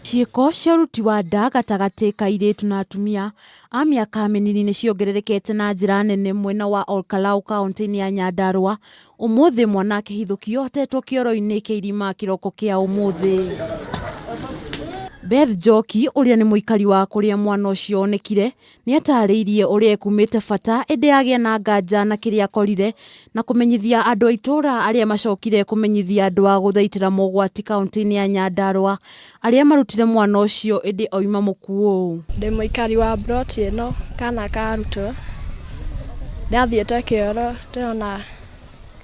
Ciĩko cia ũruti wa nda gatagatĩ ka airĩtu na atumia a mĩaka mĩnini nĩ ciongererekete na njĩra nene mwena wa Olkalau kauntĩ-inĩ ya Nyandarua. Ũmũthĩ mwana akĩhithũkio atetwo kĩoro-inĩ kĩa irima kĩroko kĩa ũmũthĩ. Beth Njoki ũrĩa nĩ mũikari wa kũrĩa mwana ũcio onekire Nĩatarĩirie ũrĩa ekumĩte bata ĩndĩ agĩa na nganja na kĩrĩa akorire na kũmenyithia andũ a itũra arĩa macokire kũmenyithia andũ a gũthaitĩra mogwati kauntĩ-inĩ ya Nyandarua arĩa marutire mwana ũcio ĩndĩ oima mũkuũ. Ndĩ mũikari wa mburoti ĩno kana karutwo, ndathiĩte kĩoro ndĩrona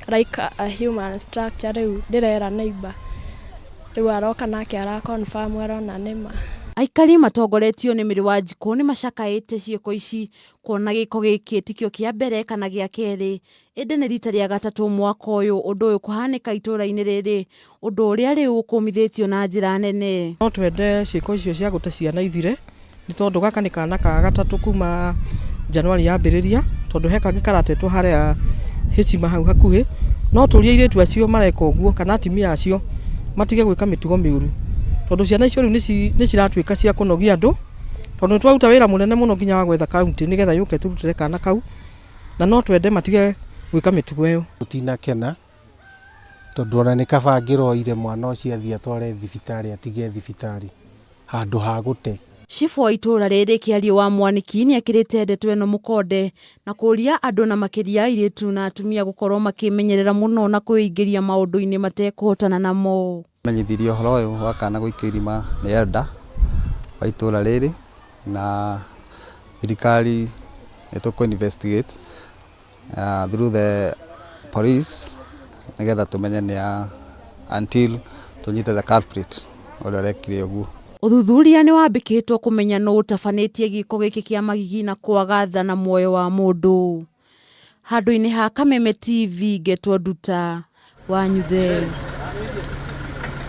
like a human structure rĩu ndĩrera neighbour, rĩu aroka nake ara confirm arona nĩma. Aikari matongoretio nĩ Mary Wanjikũ nĩ macakaĩte ciĩko ici kuona gĩko gĩkĩ tikĩo kĩa mbere kana gĩa kerĩ ĩndĩ nĩ rita rĩa gatatũ mwaka ũyũ ũndũ ũyũ kũhanĩka itũra-inĩ rĩrĩ ũndũ ũrĩa rĩu ũkũmithĩtio na njĩra nene. No twende ciĩko icio cia gũte ciana ithire nĩ tondũ gaka nĩ kana ka gatatũ kuma January yambĩrĩria, tondũ he kangĩ karatetwo harĩa Hĩcima hau hakuhĩ. No tũrie airĩtu acio mareka ũguo kana atumia acio matige gwĩka mĩtugo mĩũru, tondũ ciana icio rĩu nĩ ciratuĩka cia kũnogia andũ, tondũ nĩ twaruta wĩra mũnene mũno nginya wa gwetha kauntĩ nĩgetha yũke ĩtũrutĩre kana kau, na no twende matige gwĩka mĩtugo ĩyo. Tũtinakena tondũ ona nĩ kaba angĩroire mwana ũcio athiĩ atware thibitarĩ atige thibitarĩ handũ ha gũte. Cibũ wa itũũra rĩrĩ Kĩariĩ wa Mwaniki nĩekĩrĩte ndeto ĩno mũkonde na kũria andũ na makĩria airĩtu na atumia gũkorwo makĩmenyerera mũno na kwĩingĩria maũndũ-inĩ matekũhotana namo. Menyithirio ũhoro ũyũ wa kana gũikio irima nĩ elder wa itũũra rĩrĩ na thirikari nĩ tũkũ investigate through the police nĩgetha tũmenye nĩ a until tũnyite the culprit ũrĩa ũrekire ũguo. Ũthuthuria nĩ wambĩkĩtwo kũmenya nũ ũtabanĩtie gĩko gĩkĩ kĩa magigi na kwaga tha na muoyo wa mũndũ. Handũ-inĩ ha Kameme TV ngetwo Nduta Wanyuthe.